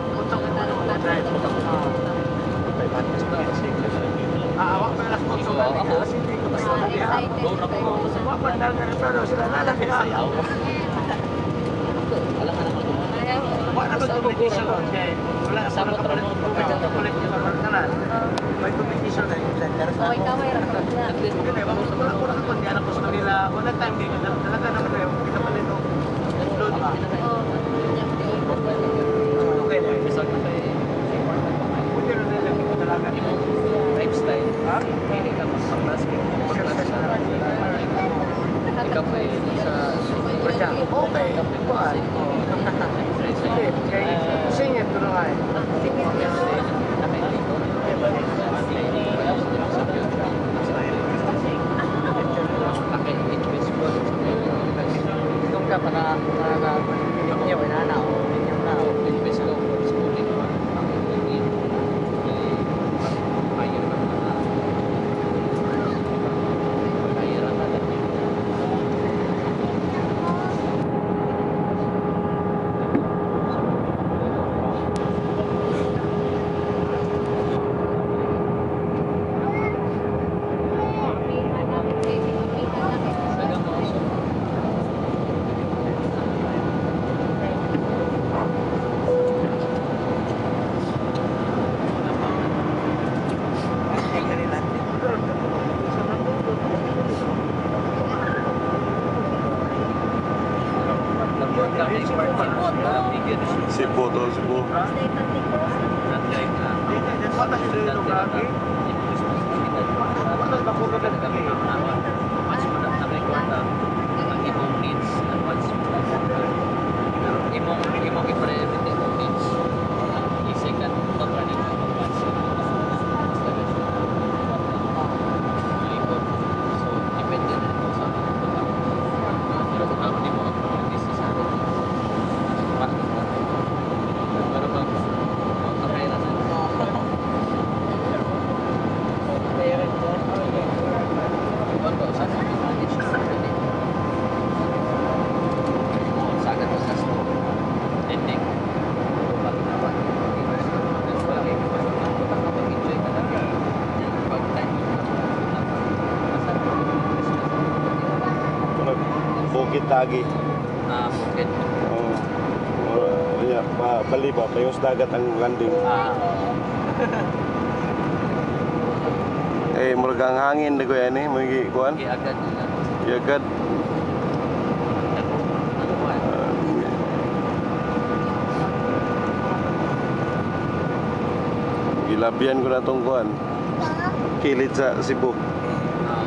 Putok na drive. Wa pa alas 8 na. Excited. Wa pa na pero sila na lang. Sayaw. Alam ka naman kung Wa na ba competition kay wala sa kapalit kapalit tanan. May competition na Okay, kamay ra ko na. At least Hindi, wala ko nakakundi anak ko sa Manila. Wala time din. Talaga naman eh. Kita pa nito. Load ba? Oh. Okay na. Bisag na kay Buti rin nila ko talaga. Imong lifestyle. Ha? Hindi ka mag-basket. Mag-class ka. Ikaw pa eh, sa Okay. Kuan. Sige, kay singit ko na nga eh. Itong ka para para niya wala na o niya na o. Cebu to, Cebu. Wala sila yung lagi. Wala ba ko lagi? Once mo na kwarta, ang imong needs and wants mo. Pero imong i-priority imong needs. Ang i-second kontra nimo imong wants. Basta guys. Malipot. So depende na ito sa mga. Pero kung ako nimo ang priorities sa akin. Bakit ba? Pero pag magkakaira na. Ikaw ba, usa sa manage na dali. Oo, sagad mo sa store. Ending. Pag wala kay butang ka mag-enjoy ka lang. Pag time mo na basta Bukid Tagi. Ah, bukid. Oo. Oh, yeah, pa, bali ba, payos dagat ang landing. Ah, Eh, murag ang hangin na ko yan eh, may kuan. giagad nila. Yagad. Ano ba? Gilabian ko na tong kuan. Kilid sa Cebu. Ah,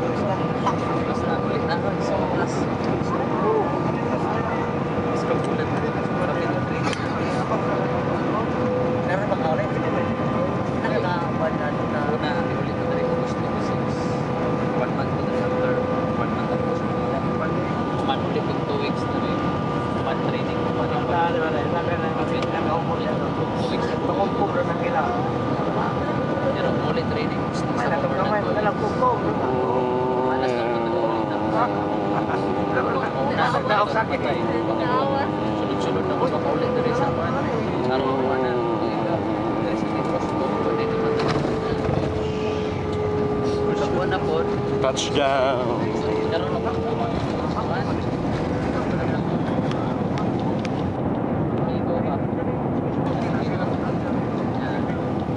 Basta ulit na ako sa oras. Mas kagulat na rin. Marami na training. Meron ba ka ulit? Nakaka-one na na. Una, ulit na rin August 26. One month ko na rin after. One month ako sa Manila. Kuman ulit yung 2 weeks na rin. Kuman training. Kuman yung 2 weeks na. Pakumpong na nila. Pero ulit training. Sa May over natugtong na na lang kumpong. Malas lang ko na ulit na. Una, Daog sakit. Sunod-sunod na ko makaulit na rin sa kuan. Karon ko na. Diri sa Negros ko pwede naman. Sa kuan na po, Touchdown. karon na po. Kuan. Amigo ba?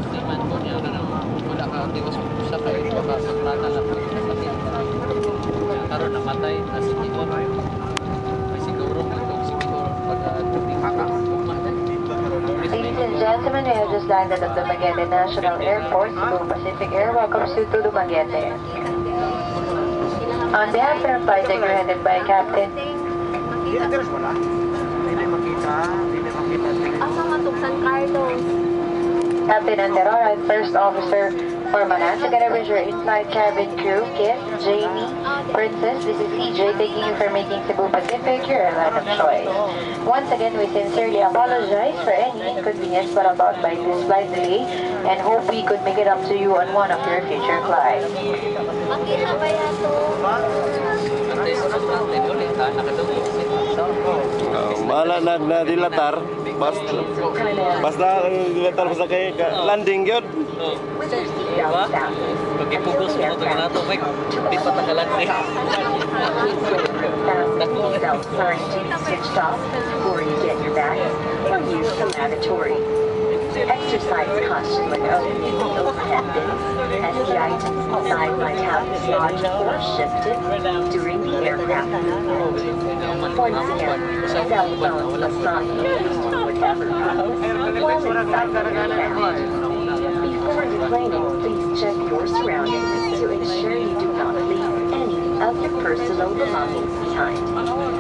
Di man ko niya kanang wala ka tiwas sa kay baka sa plata lang sakit. Karon namatay na si Tibor. May siguro itong siguro pag tubig ugma na. Ladies and gentlemen, we have just just landed at Dumaguete National Airport. Cebu Pacific Air welcomes you to Dumaguete. On behalf of our flight deck, headed by Captain Di address wala. Dili makita, dili makita. Dili. Asa man tong San Carlos? Captain Anterora and First Officer Formanan, together with your in-flight cabin crew, Kit, Jamie, Princess, this is CJ, thanking you for making Cebu Pacific your airline of choice. Once again, we sincerely apologize for any inconvenience brought about by this flight delay and hope we could make it up to you on one of your future flights. Makita ba yan to? Ante sa natin ulit ha, nakadungog. Mahala na na dilatar. Basta basta ang dilatar basta kay landing gyud. Oh. Diba? Pag ipugos mo ito nato, may di pa tagalanding. Fasten seatbelt sign to be switched off before you get your bags or use the lavatory. Exercise caution when opening the overhead bins, as the items inside might have dislodged or shifted during the aircraft movement. Once again, cell phones must not be used for whatever purpose while inside the aircraft. Before deplaning, please check your surroundings to ensure you do not leave any of your personal belongings behind.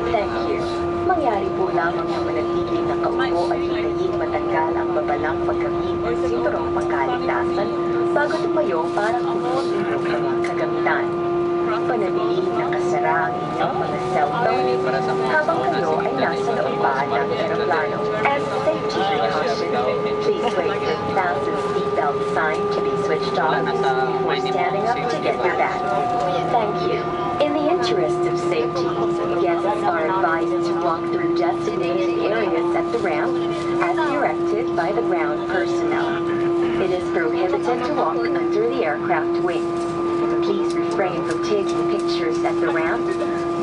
Thank you. Mangyari po lamang na manatiling nakaupo at hintayin matanggal ang babalang pagkabit ng sinturong pangkaligtasan bago tumayo para kunin ang inyong mga kagamitan. Panatilihing nakasara ang inyong mga cellphone habang kayo ay nasa loob pa ng eroplano. As a safety precaution, please wait for the fasten seatbelt sign to be switched off before standing up to get your bags. Thank you. In the interest of safety, guests are advised to walk through designated areas at the ramp as directed by the ground personnel. It is prohibited to walk under the aircraft wing. Please refrain from taking pictures at the ramp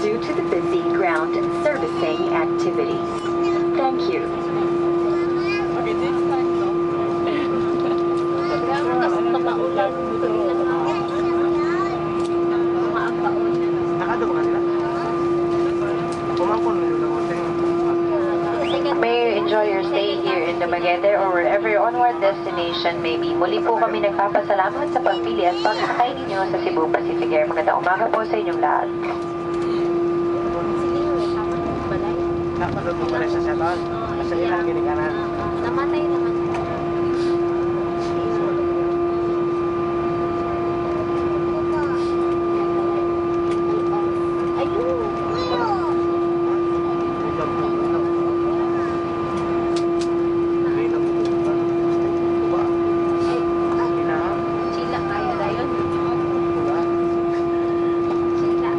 due to the busy ground servicing activities. Thank you. Tapos makaulan. Maakaon. Nakado ba kanila? Pumangkon na yun ang hotel. May you enjoy your stay here in Dumaguete or wherever your onward destination may be. Muli po kami nagpapasalamat sa pagpili at pagsakay ninyo sa Cebu Pacific Air. Magandang umaga po sa inyong lahat. Sige, tama na balay. Nakado mo pala sa shuttle. Sa ilang ginikanan. Namatay naman. Ayun. Chila kaya dayon. Chila.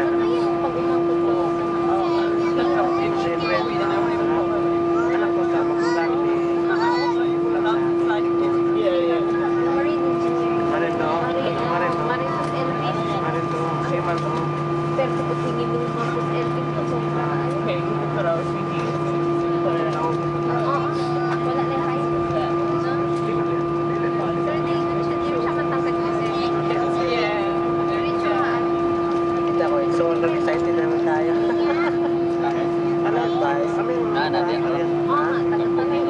Ano yung pag umangkot ko sa Marine engineering. Maritos Elvis. Pero kung tingin mo Marcos Elvis ko, sobra. Oo. Wala na yung high school. Pero di siya, di siya matangkad kasi. Diretso ha. So, excited naman tayo. Ano advice? Ah, natin. Oo nga, taga-tanay.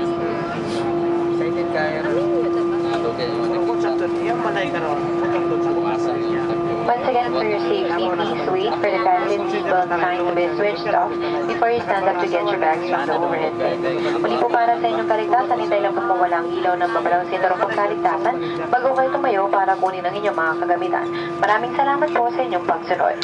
Excited kayo. Amin yun, diba? Dugay mo nakita. Bukasan. Once again, for your safety, please wait for the fasten seatbelt sign to be switched off before you stand up to get your bags from the overhead bin. Muli po, para sa inyong kaligtasan, hintay lang po mawala ang ilaw ng babalang sinturong pangkaligtasan bago kayo tumayo para kunin ang inyong mga kagamitan. Maraming salamat po sa inyong pagsunod.